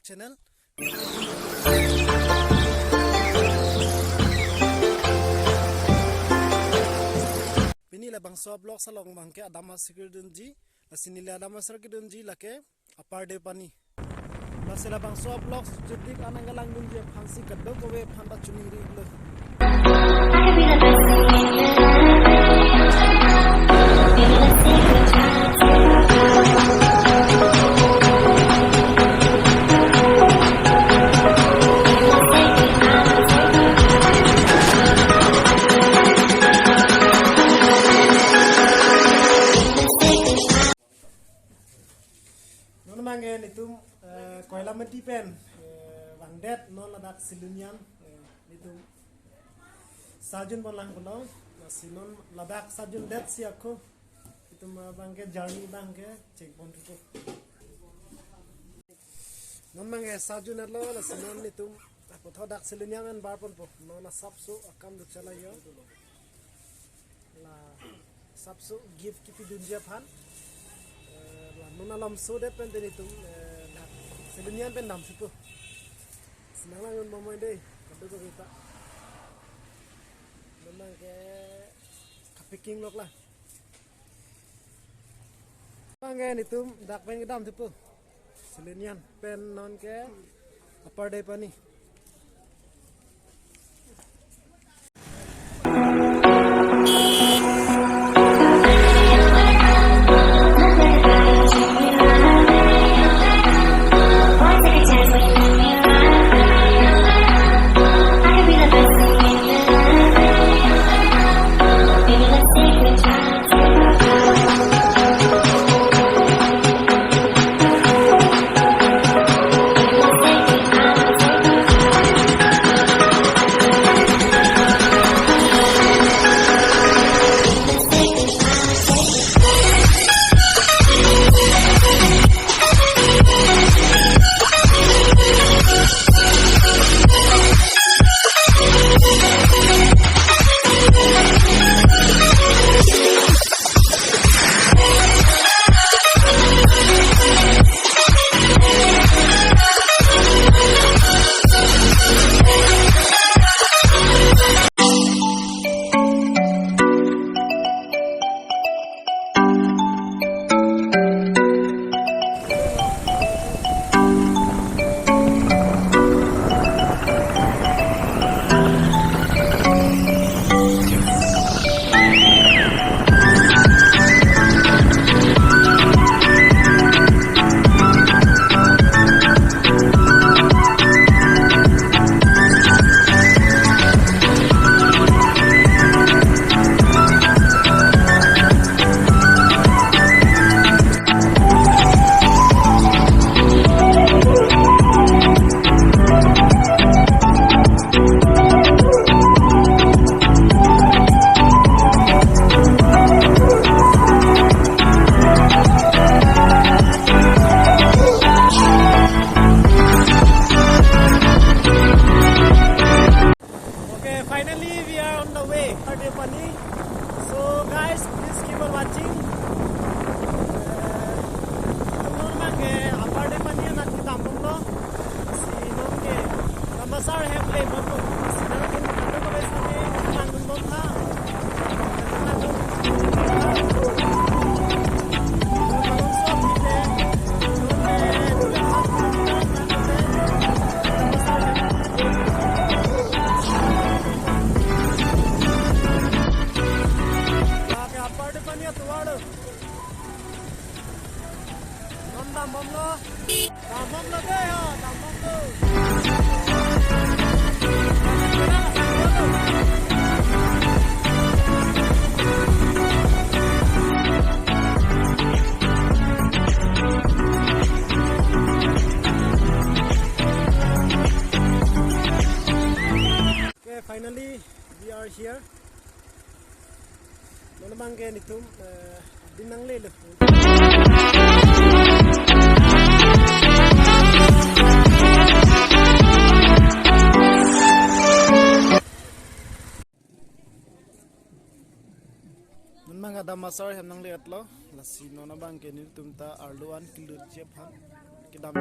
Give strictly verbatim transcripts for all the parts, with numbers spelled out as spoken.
Channel. Pini labangso vlog along abangke Adam Asar kedunji, lasi neli Adam Asar kedunji lake Upper Deopani. Lasi labangso vlog jutik anang kelang dunji aphansi kadokave aphan ta choningri iklo. Non abangke netum, eh, Koilamati pen, eh, vangdet non ladak Silonijan, eh, netum sar junpon lang pulo, lasi non ladak sar jundetsi ako, netum, eh, abangke journey abangke chengpon thupo. Non abangke sar jun-etlo, lasi non netum apotho dak Silonijan pen barponpo. Non asapso akam duk chala jo. La asapso gift kipidunji aphan. Eh, la non alam sodet pen te netum, eh, la Silonijan pen damthupo. Sinang lang un bomoi dei, kadokave ta. Non abangke kapacking lok la. Abangke netum dak pen kedamthupo. Silonijan pen nonke Upper Deopani. Okay, finally we are on the way, Upper Deopani. So guys, please keep on watching. Eh, netum non abangke Upper Deopani anat kedam bomlo. Si nonke Adam Asar hem le bomlo. Si nonke Non dambomlo. Dambomlo dei, oh, dambomlo. Okay, finally we are here. Non abangke netum, eh, din nanglelo. Non abang Adam Asar hem nangle-etlo, lasi non abangke netum ta arlo an kelutji aphan kedam.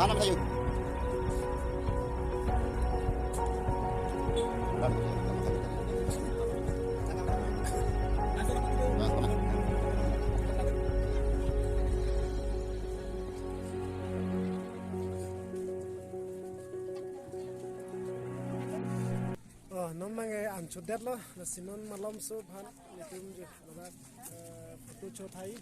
Anak kayu. Oh, non abangke anchot detlo, lasi non malomso aphan nelitum je ladak, eh, photo chot hai.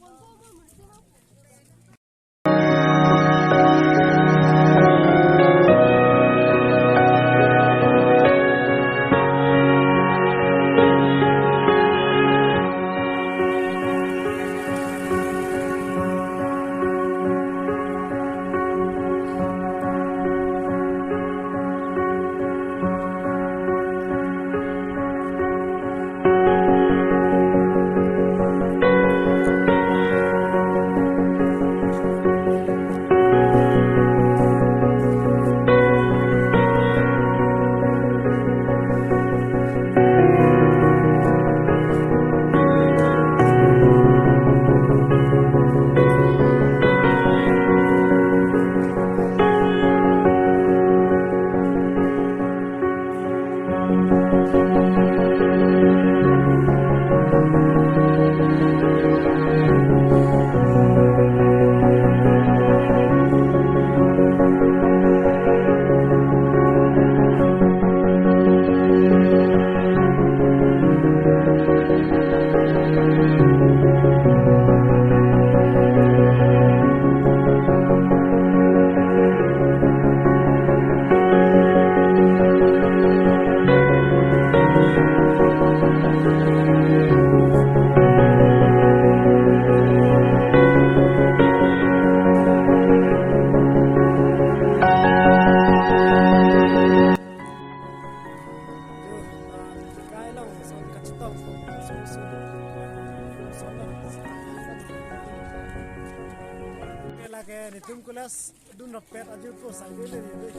Lake nelitum college dun rapet ajirpo side le le.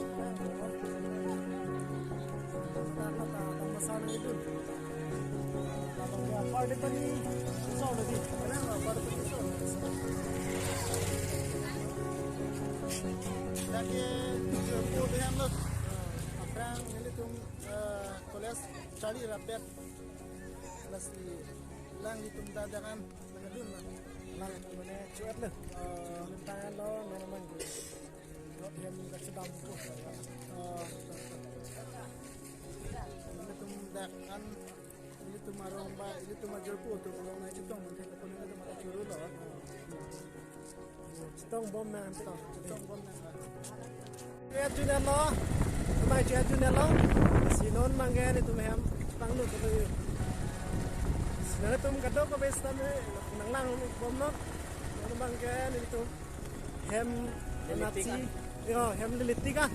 Masa nangdun. Party pani so le di. Party pani so. Lake ko de ham lo. Aphrang nelitum, eh, college charli rapet. Lasi alanglitum ta jangan nangdun lang. Lang mane chuat le. Eh, nelitum ta lo, non abangke. Hem kachedam ko. Eh, nelitum dak an, nelitum arong ba, nelitum ajirpo atum arong nangchetong manthe, lapu nelitum arong churu lo. Chetong bom nang, chetong, chetong bom nang. Chuat jun-et lo, amai chuat jun-et lo. Si non abangke nelitum hem chepanglut lo. Si nelitum kadokave setame nanglang bomnon. Non abangke nelitum hem leletik nasi, an. Yo, hem leletik an.